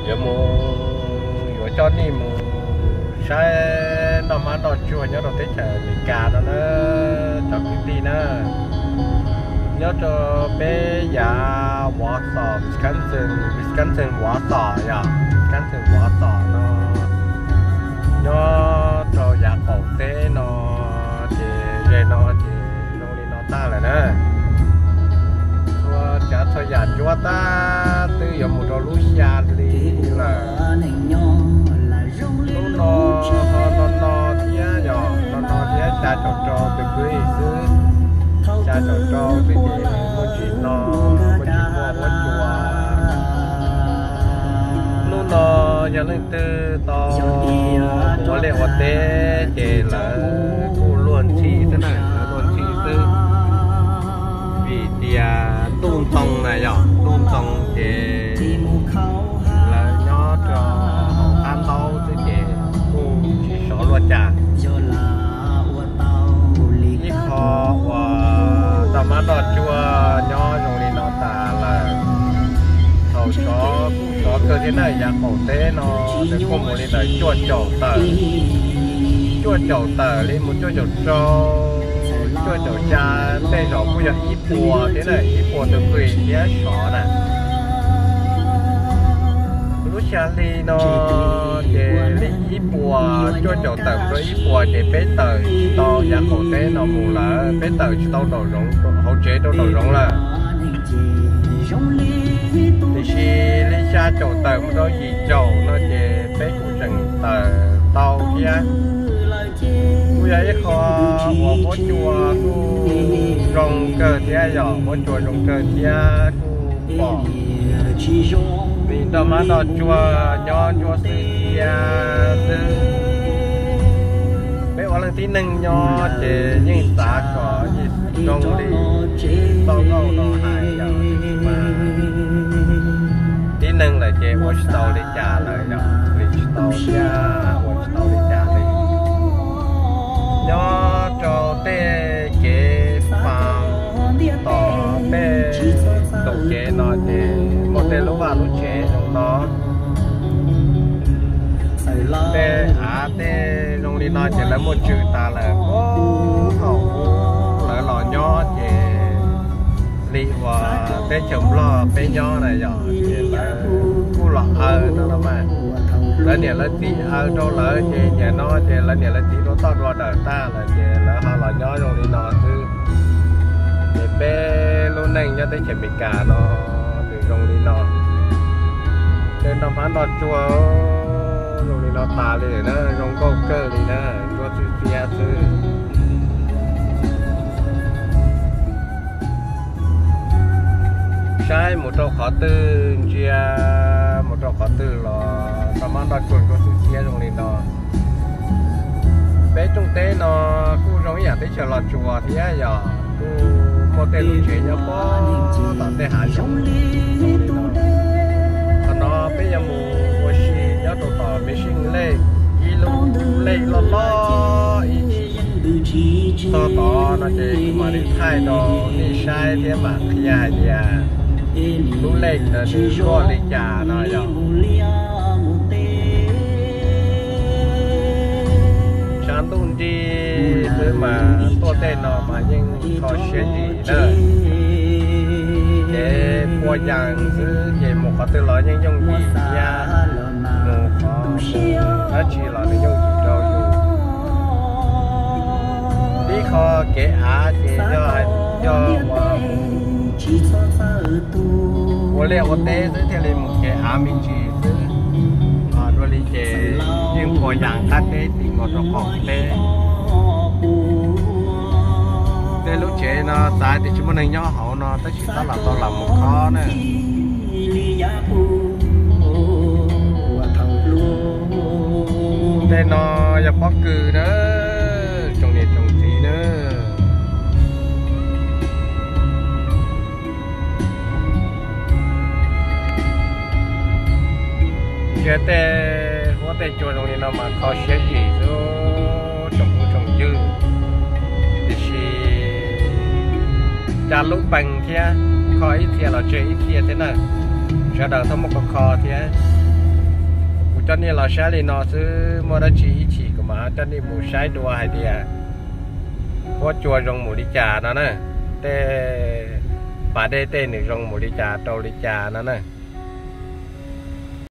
Yuav mus, yuav coj nej mus saib noj hmab noj tsuag nyob rau teb chaws Amelikas no na, cov kwv tij na. Nyob rau peb yav Wausau, Wisconsin, Wisconsin Wausau yog, Wisconsin Wausau no, nyob rau yav qaum teb no, ces ze no ces zoo li no tag lawm na. Txhua tsav txhua yam ncuab tag twb yuav mus rau lub xya hli lawm. Lub no ho no no thiab yog no no thiab, xya caum rau tus kwv xwb. Xya caum rau twb ces muaj tsis no, muaj tsis muaj huab cua. Hnub no yog leej twg tau mus ua liaj ua teb ces lawv kuj luag ntxhi xwb na, lawv luag ntxhi xwb. Vim tias ntuj ntxoo na yog, ntuj ntxoo ces lawv nyob rau hauv qab ntaub xwb ces kuj tsis sov luaj cas. Ib qho uas noj hmab noj tsuag nyob zoo li no tas lawm. Thaum sov kuj sov kawg thiab na, yav qaum teb no nws kuj mus li ntawm cuaj caum tawm, cuaj caum tawm li mus cuaj caum rau, cuaj caum xya, tej zaum kuj yog ib puas thiab na, ib puas tus kwv thiab sov na. Lub xya hli no ces li ib puas cuaj caum tawm rau ib puas ces peb tawm tsis tau yav qaum teb no mus lawm, peb tawm tsis tau nraum zoov, hauv tsev rau nraum zoov lawm. Tiam sis li xya caum tawm mus rau yim caum no ces peb kuj tseem tawm tau thiab. Kuj yog ib qho uas huab cua kuj zoo kawg thiab, yog huab cua zoo kawg thiab kuj pom li noj hmab noj tsuag nyob ncuab xwb thiab xwb. Peb ua leej tib neeg nyob ces yeej xav kom zoo li txoj nkauj no hais yog, tiam sis mas tib neeg lawm ces ua tsis tau li cas lawm, yog li tsis tau thiab ua tsis tau li cas li. Nyob rau tej kev pas tom tej tus kev no ces muaj tej lub vaj lub tsev zoo no, tej av tej zoo li no ces lawv muaj tswv tas lawm. Thaum ub lawv los nyob ces li uas teb chaws Nplog peb nyob na yog, ces lawv kuj los aws no los mas, lawv niam lawv txiv aws rau lawv ces nim no ces lawv niam lawv txiv rau toj rau dawm tag lawm ces lawv ho los nyob zoo li no xwb. Ces peb lub neej nyob teb chaws Amelikas no nws zoo li no. Tej noj hmab noj tsuag zoo li no tas li na, zoo nkauj kawg li na, ncuab txiv txiab xwb. Saib mus rau qhov twg ntsia mus rau qhov twg los noj hmab noj tsuag ncuab txiv txiab zoo li no. Peb rooj teb no kuj zoo ib yam teb chaws Los Tsuas thiab yog, kuj muaj tej lub tsev nyob puag tom tej hav zoov zoo li no. Qhov no peb yuav mus ua si nyob rau tom me sij lej, ib lub lej loj loj ib txog tod no ces kuv mam li thaij rau nej saib thiab mam qhia hais tias lub lej ntawd nws luaj li cas no yog. Tshav ntuj nrig xwb mas tuaj tej no mas yeej kho siab ntsim na. Ces pua yas xwb ces mus qhov twg los yeej yooj yim thiab, mus qhov mus dab tsi los nws yooj yim rau yus. Ib qho kev av ces yog, yog ua, ua liaj ua teb xwb thiaj li mus kev av me ntsis xwb. Dua li ces yeej pua yas qab teb tim nkaus rau qaum teb. Tej lub tsev no xav tias tsis muaj neeg nyob hauv no tab sis tab lam tau lam mus khob na. Tej no yog pob kws na, tsoom niam tsoom txiv na. Ntsia tej huab tej cua zoo li no mas kho siab ntsim xwb tsoom phooj tsoom ywg. Tiam sis cas lub pees thiab, kho ib txhia los tseg ib txhia thiab na. Sawv daws txhob muab kho kho thiab. coj nej los saib li no xwb, muaj dab tsi ib chim kuv mam coj nej mus saib dua hais tias huab cua zoo mus li cas no na, tej pas dej tej nws zoo mus li cas rau li cas no na.